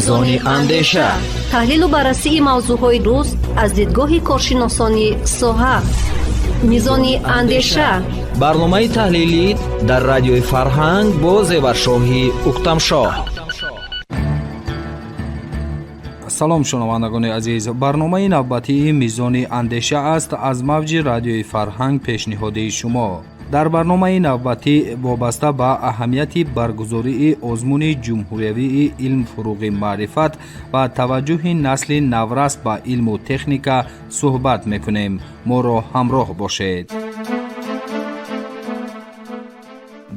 Мизони андеша. Таҳлилу баррасии мавзӯъҳои рӯз аз дидгоҳи коршиносони соҳа. Мизони андеша. Барномаи таҳлилӣ дар Радиои Фарҳанг бо Зеваршоҳи Уктамшоҳ. Салом, шунавандагони азиз. Барномаи навбатии Мизони андеша аст, аз мавҷи Радиои Фарҳанг пешниҳоди шумо. Дар барномаи навбатӣ вобаста ба аҳамияти баргузории озмуни ҷумҳуриявии «Илм фуруғи маърифат» ва таваҷҷӯҳи насли наврас ба илму техника суҳбат мекунем. Моро ҳамроҳ бошед.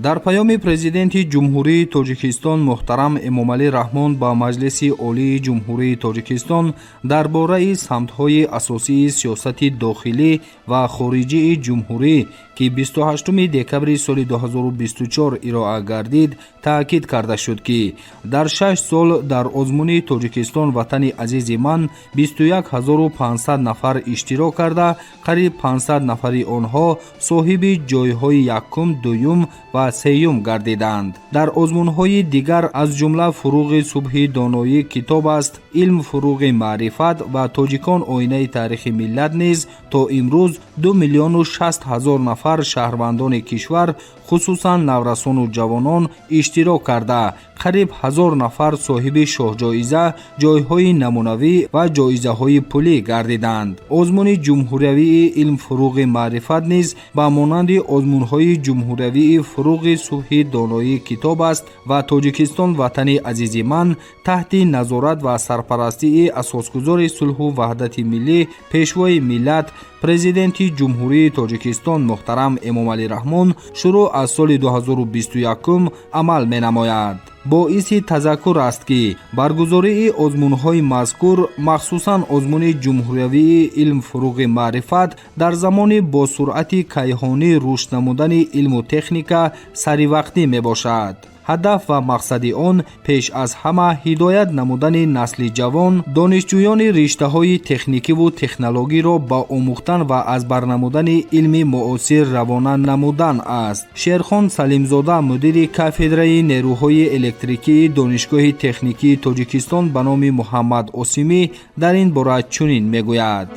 Дар паёми Президенти Ҷумҳурии Тоҷикистон муҳтарам Эмомалӣ Раҳмон ба Маҷлиси Олии Ҷумҳурии Тоҷикистон дар бораи самтҳои асосии сиёсати дохилӣ ва хориҷии ҷумҳурӣ, ки 28 декабри соли 2024 ироа гардид, таъкид карда шуд, ки дар 6 сол дар озмуни «Тоҷикистон ватани азизи ман» 21 500 нафар иштирок карда, қариб 500 нафари онҳо соҳиби ҷойҳои якум, дуюм ва сеюм гардиданд. Дар озмунҳои дигар, аз ҷумла «Фуруғи субҳи доноӣ китоб аст», «Илм фуруғи маърифат» ва «Тоҷикон оинаи таърихи миллат» низ то имрӯз 2 060 000 нафар шаҳрвандони кишвар, хусусан наврасону ҷавонон, иштирок карда, қариб 1000 нафар соҳиби шоҳҷоиза, ҷойҳои намунавӣ ва ҷоизаҳои пулӣ гардиданд. Озмуни ҷумҳуриявии «Илм фуруғи маърифат» низ ба монанди озмунҳои ҷумҳуриявии «Фуруғи субҳи доноӣ китоб аст» ва «Тоҷикистон ватани азизи ман» таҳти назорат ва сарпарастии Асосгузори сулҳу ваҳдати миллӣ, Пешвои миллат, Президенти Ҷумҳурии Тоҷикистон муҳтарам Эмомалӣ Раҳмон шурӯъ аз соли 2021 амал менамояд. Боиси тазаккур аст, ки баргузории озмунҳои мазкур, махсусан озмуни ҷумҳуриявии «Илм фуруғи маърифат», дар замони бо суръати кайҳонӣ рушд намудани илму техника саривақтӣ мебошад. Ҳадаф ва мақсади он пеш аз ҳама ҳидоят намудани насли ҷавон, донишҷӯёни риштаҳои техникиву технологиро ба омӯхтан ва аз бар намудани илми муосир равона намудан аст. Шерхон Салимзода, мудири кафедраи нерӯҳои электрикии Донишгоҳи техникии Тоҷикистон ба номи Муҳаммад Осимӣ, дар ин бора чунин мегӯяд.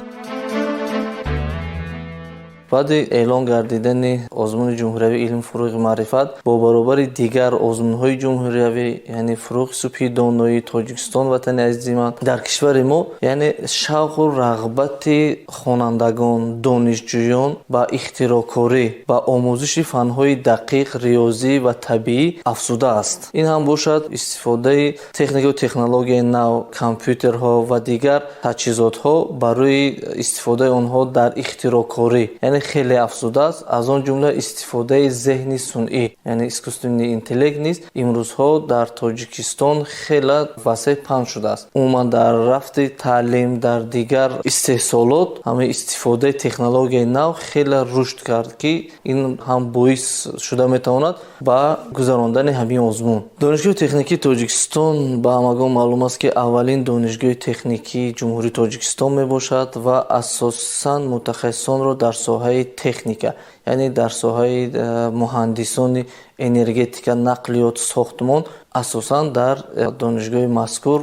Баъди эълон гардидани озмуни ҷумҳуриявии «Илм фуруғи маърифат» бо баробари дигар озмунҳои ҷумҳуриявӣ, яъне «Фуруғи субҳи доноӣ», «Тоҷикистон ватани азизи ман», дар кишвари мо, яъне шавқу рағбати хонандагон, донишҷӯён ба ихтироъкорӣ, ба омӯзиши фанҳои дақиқ, риёзӣ ва табиӣ афзудааст. Ин ҳам бошад истифодаи техникаву технологияи нав, компютерҳо ва дигар таҷҳизотҳо барои истифодаи онҳо дар ихтироъкорӣ, яъне хеле афзудааст. Аз он ҷумла истифодаи зеҳни сунъӣ, яъне искусственный интеллект низ имрӯзҳо дар Тоҷикистон хеле васеъ паҳн шудааст. Умуман, дар рафти таълим, дар дигар истеҳсолот ҳамаи истифодаи технологияи нав хеле рушд кард, ки ин ҳам боис шуда метавонад ба гузарондани ҳамин озмун. Донишгоҳи техникии Тоҷикистон, ба ҳамагон маълум аст, ки аввалин донишгоҳи техникии Ҷумҳурии Тоҷикистон мебошад ва асосан мутахассисонро дар соҳаи техника, яъне дар соҳаи муҳандисони энергетика, нақлиёт, сохтмон асосан дар донишгоҳи мазкур,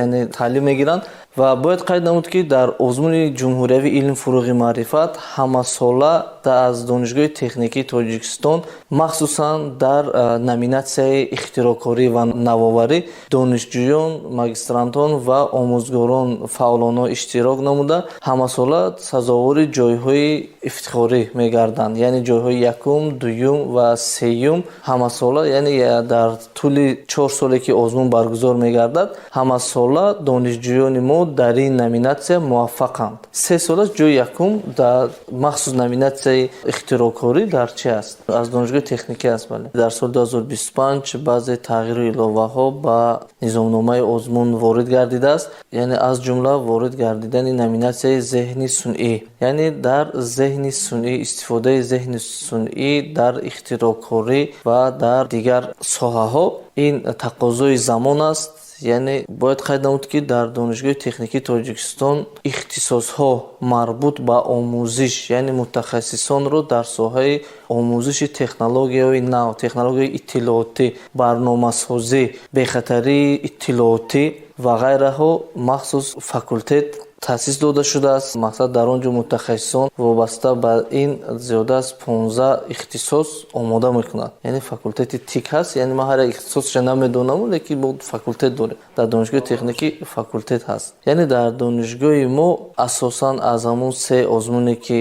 яъне таълим мегиранд. Ва бояд қайд намуд, ки дар озмуни ҷумҳуриявии «Илм фуруғи маърифат» ҳамасола аз Донишгоҳи техникии Тоҷикистон, махсусан дар номинатсияи ихтироъкорӣ ва навоварӣ, донишҷӯён, магистрантон ва омӯзгорон фаъолона иштирок намуда, ҳамасола сазовори ҷойҳои ифтихорӣ мегарданд, яъне ҷойҳои якум, дуюм ва сеюм ҳамасола. Яъне дар тӯли 4 соле ки озмун баргузор мегардад, ҳамасола донишҷӯёни мо дар ин номинатсия муваффақанд. 3 сола ҷои якум дар махсус номинатсияи ихтироъкорӣ дар чи аст? Аз донишгоҳи техникӣ аст. Бале, дар соли 2025 баъзе тағйиру иловаҳо ба низомномаи озмун ворид гардидааст, яъне аз ҷумла ворид гардидани номинатсияи зеҳни сунъӣ, яъне дар зеҳни сунъӣ, истифодаи зеҳни сунъӣ дар ихтироъкорӣ ва дар дигар соҳаҳо. Ин тақозои замон аст. Яъне бояд қайд намуд, ки дар Донишгоҳи техникии Тоҷикистон ихтисосҳо марбут ба омӯзиш, яъне мутахассисонро дар соҳаи омӯзиши технологияҳои нав, технологияи иттилоотӣ, барномасозӣ, бехатарии иттилоотӣ ва ғайраҳо махсус факултет таъсис дода шудааст. Мақсад, дар он ҷо мутахассисон вобаста ба ин зиёда аз 15 ихтисос омода мекунанд. Яъне факултети ТИК ҳаст. Яъне ман ҳар як ихтисосша намедонаму, лекин мо факултет дорем. Дар донишгоҳи техникӣ факултет ҳаст. Яъне дар донишгоҳи мо асосан аз ҳамун се озмуне, ки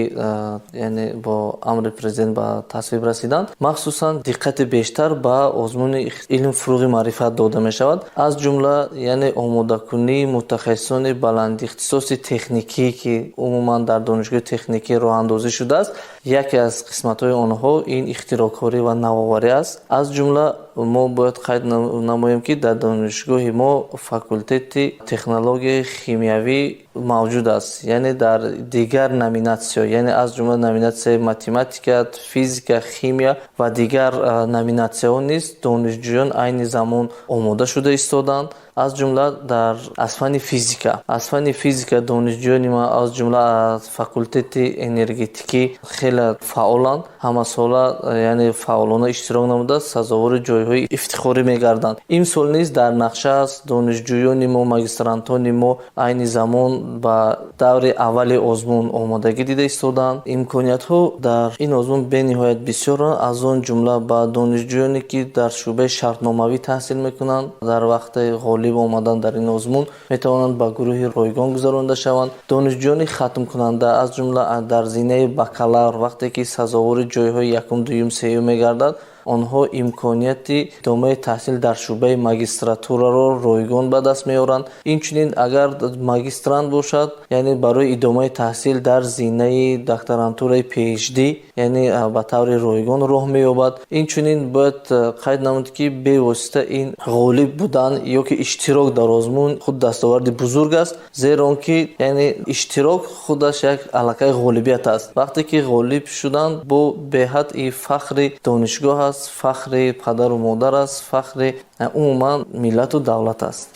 яъне бо амри президент ба тасвиб расиданд, махсусан диққати бештар ба озмуни «Илм фурӯғи маърифат» дода мешавад. Аз ҷумла, яъне омодакунии мутахассисони баландихтисоси техникӣ, ки умуман дар донишгоҳи техникӣ роҳандозӣ шудааст, яке аз қисматҳои онҳо ин ихтироъкорӣ ва навоварӣ аст. Аз ҷумла мо бояд қайд намоем, ки дар донишгоҳи мо факултети технологияи химиявӣ мавҷуд аст. Яъне дар дигар номинатсияҳо, яъне аз ҷумла номинатсияи математика, физика, химия ва дигар номинатсияҳо низ донишҷӯён айни замон омода шуда истоданд. Аз ҷумла дар аз фанни физика, аз фанни физика донишҷӯёни ма, аз ҷумла аз факултети энергетикӣ, хеле фаъоланд. Ҳамасола, яъне фаъолона иштирок намуда, сазовори ҷойҳои ифтихорӣ мегарданд. Имсол низ дар нақша аст. Донишҷӯёни мо, магистрантони мо айни замон ба даври аввали озмун омодагӣ дида истодаанд. Имкониятҳо дар ин озмун бениҳоят бисёранд. Аз он ҷумла ба донишҷӯёне, ки дар шӯъбаи шартномавӣ таҳсил мекунанд, дар вақти ғолиб омадан дар ин озмун метавонанд ба гурӯҳи ройгон гузаронида шаванд. Донишҷӯёни хатмкунанда, аз ҷумла дар зинаи бакалавр, вақте ки сазовори ҷойҳои якум, дуюм, сеюм мегардад, онҳо имконияти идомаи таҳсил дар шӯъбаи магистратураро ройгон ба даст меоранд. Инчунин, агар магистрант бошад, яъне барои идомаи таҳсил дар зинаи докторантураи PhD, яъне ба таври ройгон роҳ меёбад. Инчунин бояд қайд намуд, ки бевосита ин ғолиб будан ё ки иштирок дар озмун худ дастоварди бузург аст, зеро он ки, яъне, иштирок худаш як аллакай ғолибият аст. Вақте ки ғолиб шуданд, бо беҳад и фахри донишгоҳ аст, фахри падару модар аст, фахри умуман миллату давлат аст.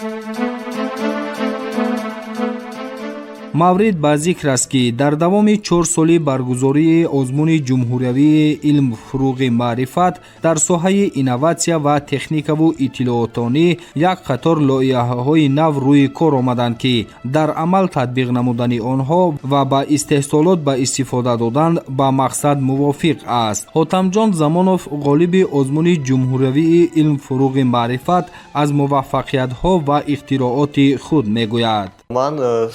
Маврид ба зикр аст, ки дар давоми 4 соли баргузории озмуни ҷумҳуриявии «Илм фурӯғи маърифат» дар соҳаи инноватсия ва техникаву иттилоотонӣ як қатор лоиҳаҳои нав рӯи кор омаданд, ки дар амал татбиқ намудани онҳо ва ба истеҳсолот ба истифода додан ба мақсад мувофиқ аст. Ҳотамҷон Замонов, ғолиби озмуни ҷумҳуриявии «Илм фурӯғи маърифат», аз муваффақиятҳо ва ихтирооти худ мегӯяд. Ман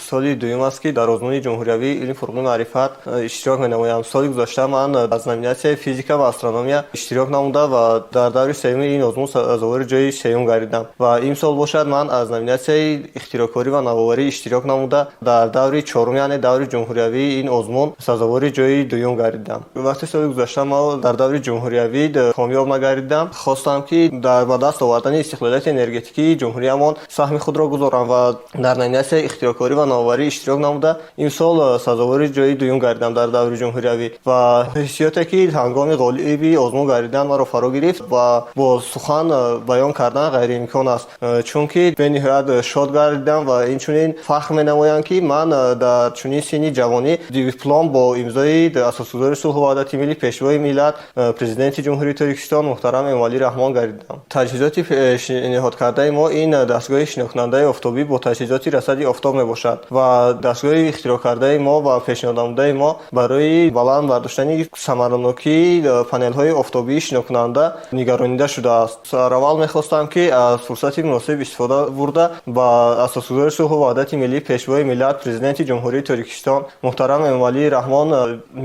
соли дуюм аст, ки дар озмуни ҷумҳуриявии «Илм фурӯғи маърифат» иштирок менамоям. Соли гузашта ман аз номинатсияи физика ва астрономия иштирок намуда ва дар даври сеюми ин озмун сазовори ҷои сеюм гардидам. Ва имсол бошад, ман аз номинатсияи ихтироъкорӣ ва навоварӣ иштирок намуда, дар даври чорум, яъне даври ҷумҳуриявии ин озмун сазовори ҷои дуюм гардидам. Вақти соли гузашта ман дар даври ҷумҳуриявӣ комёб нагардидам, хостам, ки дар ба даст овардани истиқлолияти энергетикии ҷумҳуриямон саҳми худро гузорам ва дар номинатсияи ихтироъкорӣ ва навоварӣ иштирок намуда, имсол сазовори ҷои дуюм гардидам дар даври ҷумҳуриявӣ. Ва ҳиссиёте, ки ҳангоми ғолиби озмун гардидан маро фаро гирифт, ва бо сухан баён кардан ғайриимкон аст, чунки бениҳоят шод гардидам ва инчунин фахр менамоям, ки ман дар чунин синни ҷавонӣ диплом бо имзои асосгузори сулҳу ваҳдати миллӣ, пешвои миллат, Президенти Ҷумҳурии Тоҷикистон муҳтарам Эмомалӣ Раҳмон гардидам. Таҷҳизоти пешниҳодкардаи мо ин дастгоҳи шинокунандаи офтобӣ бо таҷҳизоти расади офтоб мебошад ва дастгоҳи ихтироъкардаи мо ва пешниҳоднамудаи мо барои баланд бардоштани самаранокии панелҳои офтобии шинокунанда нигаронида шудааст. Сараввал мехостам, ки аз фурсати муносиб истифода бурда, ба асосгузори сулҳу ваҳдати миллӣ, пешвои миллат, Президенти Ҷумҳурии Тоҷикистон муҳтарам Эмомалӣ Раҳмон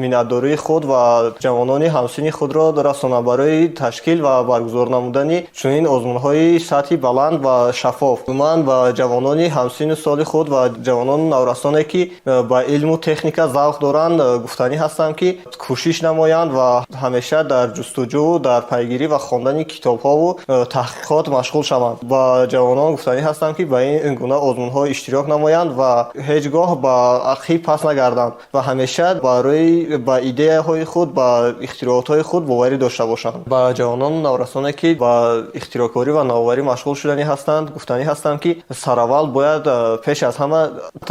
миннатдории худ ва ҷавонони ҳамсинни худро расонам барои ташкил ва баргузор намудани чунин озмунҳои сатҳи баланд ва шаффоф. Ман ба ҷавонони ҳамсинну соли худ худ ва ҷавонону наврасоне, ки ба илму техника завқ доранд, гуфтанӣ ҳастам, ки кӯшиш намоянд ва ҳамеша дар ҷустуҷӯ, дар пайгирӣ ва хондани китобҳову таҳқиқот машғул шаванд. Ба ҷавонон гуфтанӣ ҳастам, ки ба ин гуна озмунҳо иштирок намоянд ва ҳеҷ гоҳ ба ақиб пас нагарданд ва ҳамеша барои ба идеяҳои худ, ба ихтироотҳои худ боварӣ дошта бошанд. Ба ҷавонону наврасоне, ки ба ихтироъкорӣ ва навоварӣ машғул шуданӣ ҳастанд, гуфтанӣ ҳастам, ки сараввал бояд пеш аз ҳама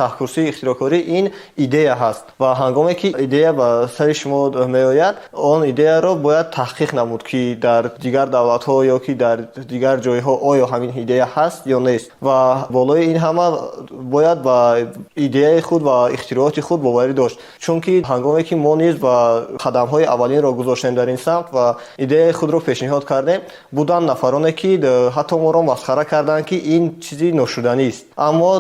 таҳкурсии ихтироъкорӣ ин идея ҳаст ва ҳангоме ки идея ба сари шумо меояд, он идеяро бояд таҳқиқ намуд, ки дар дигар давлатҳо ё ки дар дигар ҷойҳо оё ҳамин идея ҳаст ё нест, ва болои ин ҳама бояд ба идеяи худ ва ихтирооти худ боварӣ дошт, чунки ҳангоме ки мо низ ба қадамҳои аввалинро гузоштем дар ин самт ва идеяи худро пешниҳод кардем, буданд нафароне, ки ҳатто моро масхара карданд, ки ин чизи ношуданист. Аммо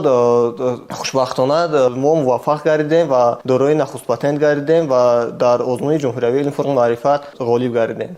хушбахтона мо муваффақ гардидем ва дорои нахуст патент гардидем ва дар озмуни ҷумҳуриявии илм, фурӯғи маърифат ғолиб гардидем.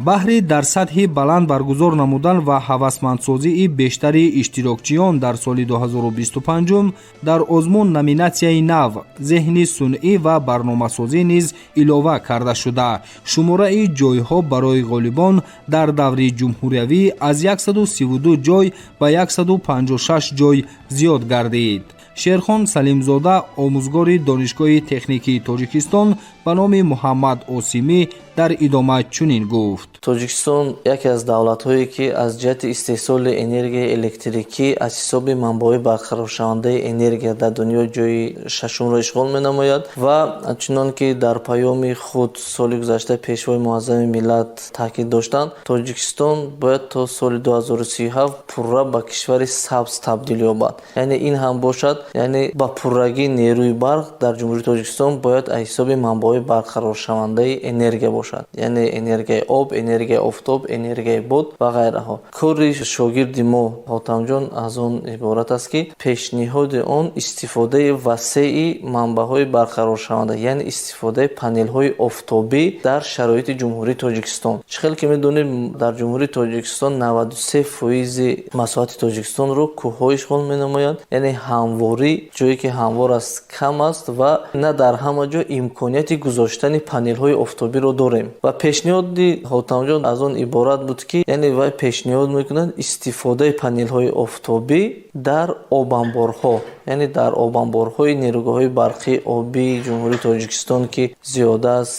Баҳри дар сатҳи баланд баргузор намудан ва ҳавасмандсозии бештари иштирокчиён дар соли 2025 дар озмун номинатсияи нав зеҳни сунъӣ ва барномасозӣ низ илова карда шуда, шумораи ҷойҳо барои ғолибон дар даври ҷумҳуриявӣ аз 132 ҷой ба 156 ҷой зиёд гардид. Шерхон Салимзода, омӯзгори Донишгоҳи техникии Тоҷикистон ба номи Муҳаммад Осимӣ, дар идома чунин гуфт: Тоҷикистон яке аз давлатҳое, ки аз ҷиҳати истеҳсоли энергияи электрикӣ аз ҳисоби манбаъҳои барқароршавандаи энергия дар дунё ҷои шашумро ишғол менамояд. Ва чунон ки дар паёми худ соли гузашта Пешвои муаззами миллат таъкид доштанд, Тоҷикистон бояд то соли 2037 пурра ба кишвари сабз табдил ёбад. Яъне ин ҳам бошад, яъне ба пуррагӣ нерӯи барқ дар Ҷумҳурии Тоҷикистон бояд аз ҳисоби манбаъҳои барқароршавандаи энергия бошад, яъне энергияи об, энергияи офтоб, энергияи бод ва ғайраҳо. Кори шогирди мо Ҳотамҷон аз он иборат аст, ки пешниҳоди он истифодаи васеи манбаъҳои барқароршаванда, яъне истифодаи панелҳои офтобӣ дар шароити Ҷумҳурии Тоҷикистон. Чӣ хел ки медонем, дар Ҷумҳурии Тоҷикистон 93 фоизи масоҳати Тоҷикистонро кӯҳҳо ишғол менамоянд, яъне ҳамворӣ, ҷое ки ҳамвор аст, кам аст ва на дар ҳама ҷо имконияти гузоштани панелҳои офтобиро дорем. Ва пешниҳоди Ҳотамҷон аз он иборат буд, ки яъне вай пешниҳод мекунад истифодаи панелҳои офтобӣ дар обанборҳо, яъне дар обанборҳои нерӯгоҳҳои барқии обии Ҷумҳурии Тоҷикистон, ки зиёда аз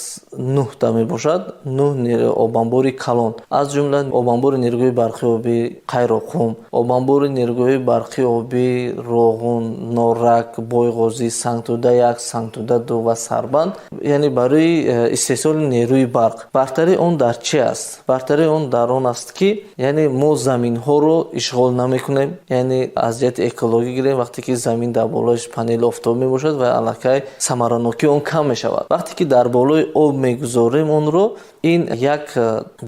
нӯҳта мебошад, нӯҳ обанбори калон, аз ҷумла обанбори нерӯгоҳи барқии обии Қайроқум, обанбори нерӯгоҳи барқии обии Роғун, Норак, Бойғозӣ, Сангтуда 1, Сангтуда 2 ва Сарбанд, яъне барои истеҳсоли нерӯи барқ. Бартарии он дар чи аст? Бартарии он дар он аст, ки яъне мо заминҳоро ишғол намекунем. Яъне аз ҷиҳати экологӣ гирем, вақте ки замин дар болои панели офтобӣ мебошад ва аллакай самаранокии он кам мешавад. Вақте ки дар болои об мегузорем онро, ин як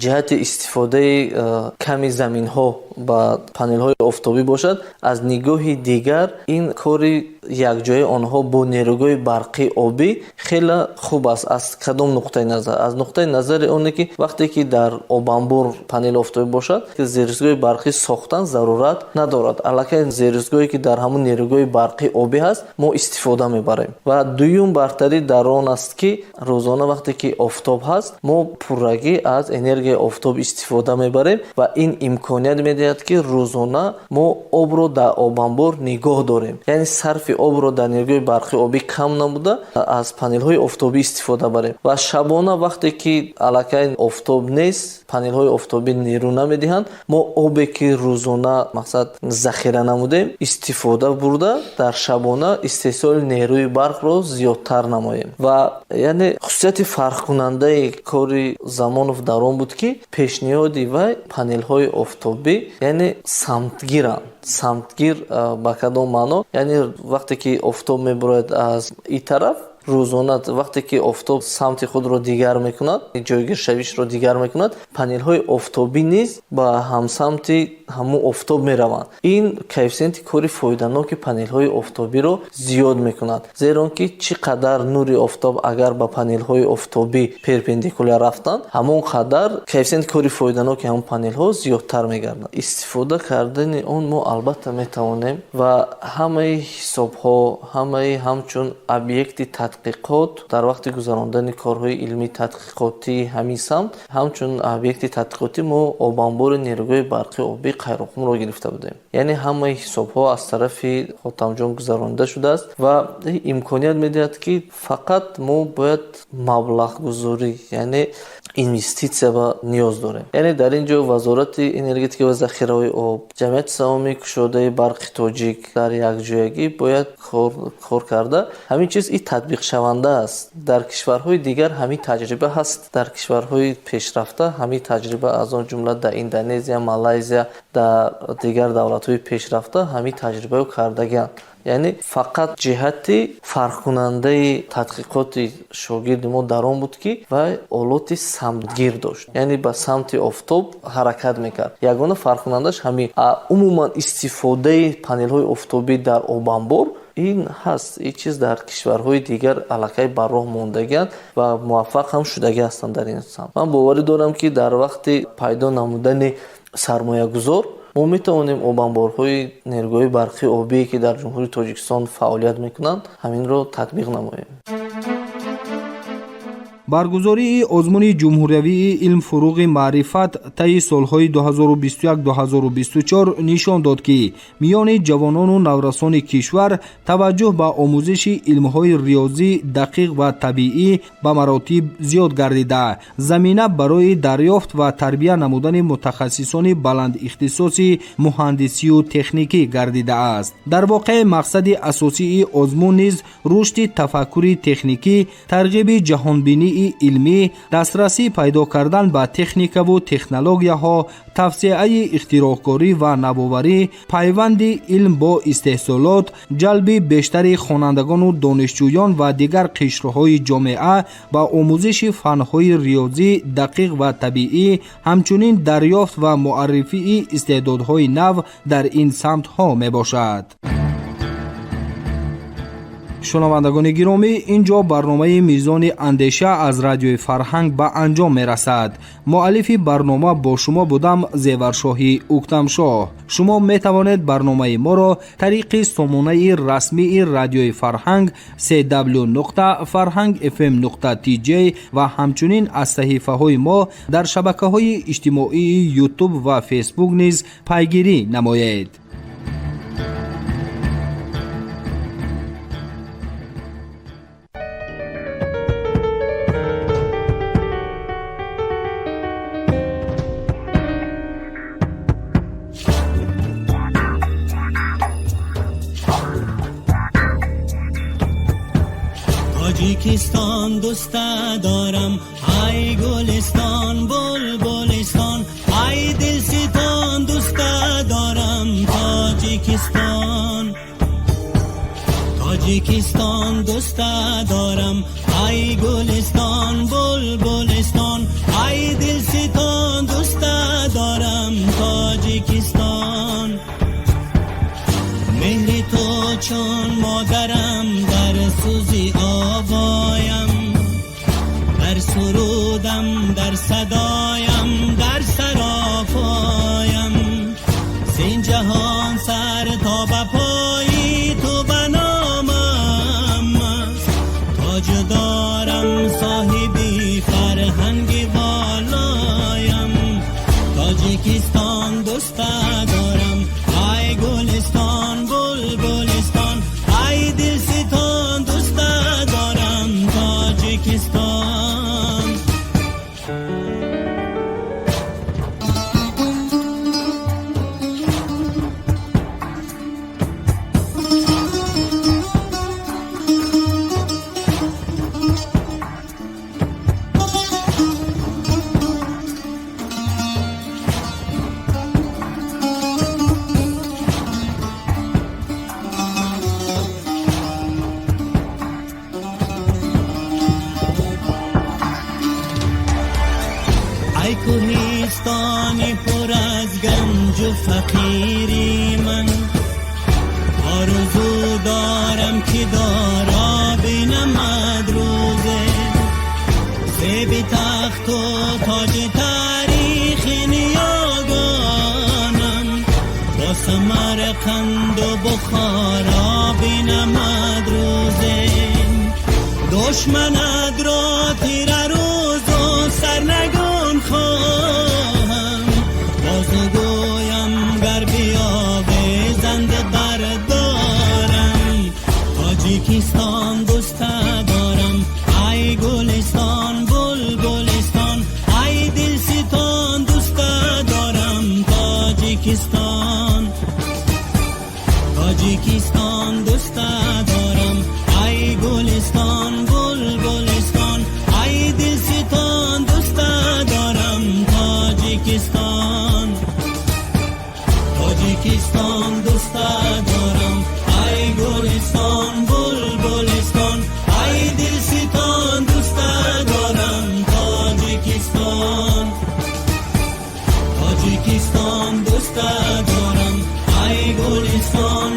ҷиҳати истифодаи ками заминҳо ба панелҳои офтобӣ бошад. Аз нигоҳи дигар, ин кори якҷояи онҳо бо нерӯгоҳи барқии обӣ хеле хуб аст. Аз кадом нуқтаи назар? Аз нуқтаи назари оне ки вақте ки дар обанбор панели офтобӣ бошад, зерстгоҳи барқӣ сохтан зарурат надорад. Аллакай зерстгоҳе ки дар ҳамун нерӯгоҳи барқии обӣ ҳаст, мо истифода мебарем. Ва дуюм бартарӣ дар он аст, ки рӯзона вақте ки офтоб ҳаст, мо пуррагӣ аз энергияи офтоб истифода мебарем ва ин имконият медиҳад, ки рӯзона мо обро дар обанбор нигоҳ дорем, яъне сарфи обро дар нерӯгоҳи барқии обӣ кам намуда, аз панелҳои офтобӣ истифода барем. Ва шабона, вақте ки аллакай офтоб нест, панелҳои офтобӣ нерӯ намедиҳанд, мо обе ки рӯзона мақсад захира намудем, истифода бурда, дар шабона истеҳсоли нерӯи барқро зиёдтар намоем. Ва яъне хусусияти фарқкунандаи кори Замонов дар он буд, ки пешниҳоди вай панелҳои офтобӣ яъне самтгиранд. Самтгир ба кадом маъно? Яъне вақте ки офтоб мебурояд аз ин тараф, рӯзона вақте ки офтоб самти худро дигар мекунад, ҷойгиршавишро дигар мекунад, панелҳои офтобӣ низ ба ҳамсамти ҳамун офтоб мераванд. Ин коэффисиенти кори фоиданоки панелҳои офтобиро зиёд мекунад, зеро он ки чӣ қадар нури офтоб агар ба панелҳои офтобӣ перпендикуляр рафтанд, ҳамон қадар коэффисиенти кори фоиданоки ҳамон панелҳо зиёдтар мегардад. Истифода кардани он мо албатта метавонем ва ҳамаи ҳисобҳо, ҳамаи ҳамчун объекти тадқиқот дар вақти гузарондани корҳои илмии тадқиқотии ҳамин самт, ҳамчун объекти тадқиқотӣ мо обанбори нерӯгоҳи барқи обии Қайроққумро гирифта будем. Яъне ҳамаи ҳисобҳо аз тарафи Хотамҷон гузаронида шудааст ва имконият медиҳад, ки фақат мо бояд маблағгузорӣ, яъне инвеститсия ба ниёз дорем. Яъне дар ин ҷо Вазорати энергетика ва захираҳои об, Ҷамъияти саҳомии кушодаи барқи тоҷик дар якҷоягӣ бояд кор карда, ҳамин чиз и татбиқшаванда аст. Дар кишварҳои дигар ҳамин таҷриба ҳаст. Дар кишварҳои пешрафта ҳамин таҷриба, аз он ҷумла дар Индонезия, Малайзия, дар дигар давлатҳои пешрафта ҳамин таҷрибаро кардагианд. Яъне фақат ҷиҳати фарқкунандаи тадқиқоти шогирди мо дар он буд, ки вай олоти самтгир дошт, яъне ба самти офтоб ҳаракат мекард. Ягона фарқкунандааш ҳамин. Умуман истифодаи панелҳои офтобӣ дар обанбор ин ҳаст. Ин чиз дар кишварҳои дигар аллакай бар роҳ мондагианд ва муваффақ ҳам шудагӣ ҳастанд дар ин самт. Ман боварӣ дорам, ки дар вақти пайдо намудани сармоягузор мо метавонем обанборҳои нерӯгоҳи барқи обие, ки дар Ҷумҳурии Тоҷикистон фаъолият мекунанд, ҳаминро татбиқ намоем. Баргузории озмуни ҷумҳуриявии илм фуруғи маърифат таи солҳои 2021-2024 нишон дод, ки миёни ҷавонону наврасони кишвар таваҷҷӯҳ ба омӯзиши илмҳои риёзӣ, дақиқ ва табиӣ ба маротиб зиёд гардида, замина барои дарёфт ва тарбия намудани мутахассисони баландихтисоси муҳандисию техникӣ гардидааст. Дар воқеъ, мақсади асосии озмун низ рушди тафаккури техникӣ, тарғиби ҷаҳонбинии илмӣ, дастрасӣ пайдо кардан ба техникаву технологияҳо, тавсеаи ихтироъкорӣ ва навоварӣ, пайванди илм бо истеҳсолот, ҷалби бештари хонандагону донишҷӯён ва дигар қишрҳои ҷомеа ба омӯзиши фанҳои риёзӣ, дақиқ ва табиӣ, ҳамчунин дарёфт ва муаррифии истеъдодҳои нав дар ин самтҳо мебошад. Шунавандагони гиромӣ, ин ҷо барномаи Мизони андеша аз Радиои Фарҳанг ба анҷом мерасад. Муаллифи барнома бо шумо будам Зеваршоҳи Уктамшоҳ. Шумо метавонед барномаи моро тариқи сомонаи расмии Радиои Фарҳанг cw нуқта фарҳанг fm нуқта tj ва ҳамчунин аз саҳифаҳои мо дар шабакаҳои иҷтимоии Ютуб ва Фейсбук низ пайгирӣ намоед. Тоҷикистон дӯста дорам, ай гулистон, булбулистон, ай дилситон, дӯста дорам Тоҷикистон. Тоҷикистон дӯста дорам, ай гулистон, булбулистон, ай дилситон, дӯста дорам Тоҷикистон. Меҳри ту чун модарам, дар сӯзи овоям, дар сурудам, дар садоям, дар саропоям. Зин ҷаҳон сар то ба пои ту ба номам аст. Тоҷ дорам, соҳиби фарҳанги волоям. Тоҷикистон дӯста дорам, ай гулистон, булбулистон, ай дилситон, дӯста дорам Тоҷикистон. Ай кӯҳистони пур аз ганҷу фақири ман. Орзу дорам, ки дора бинамад рӯзе зеби тахту тоҷи таърихи ниёгонам, бо Самарқанду Бухоро бинамад рӯзе. Душманат ро тира рӯзу сарнагун хоҳам, бозу гӯям гар биёвезанд бардорам. Тоҷикистон дӯста дорам, ай гулистон, булбулистон, ай дилситон, дӯста дорам Тоҷикистон. Тоҷикистон дӯста дорам, ай гулистон, булбулистон, ай дилситон, дӯста дорам Тоҷикистон. Тоҷикистон дӯста дорам, ай гулистон, булбулистон, ай дилситон, дӯста дорам Тоҷикистон. Тоҷикистон дӯста дорам, ай гулистон.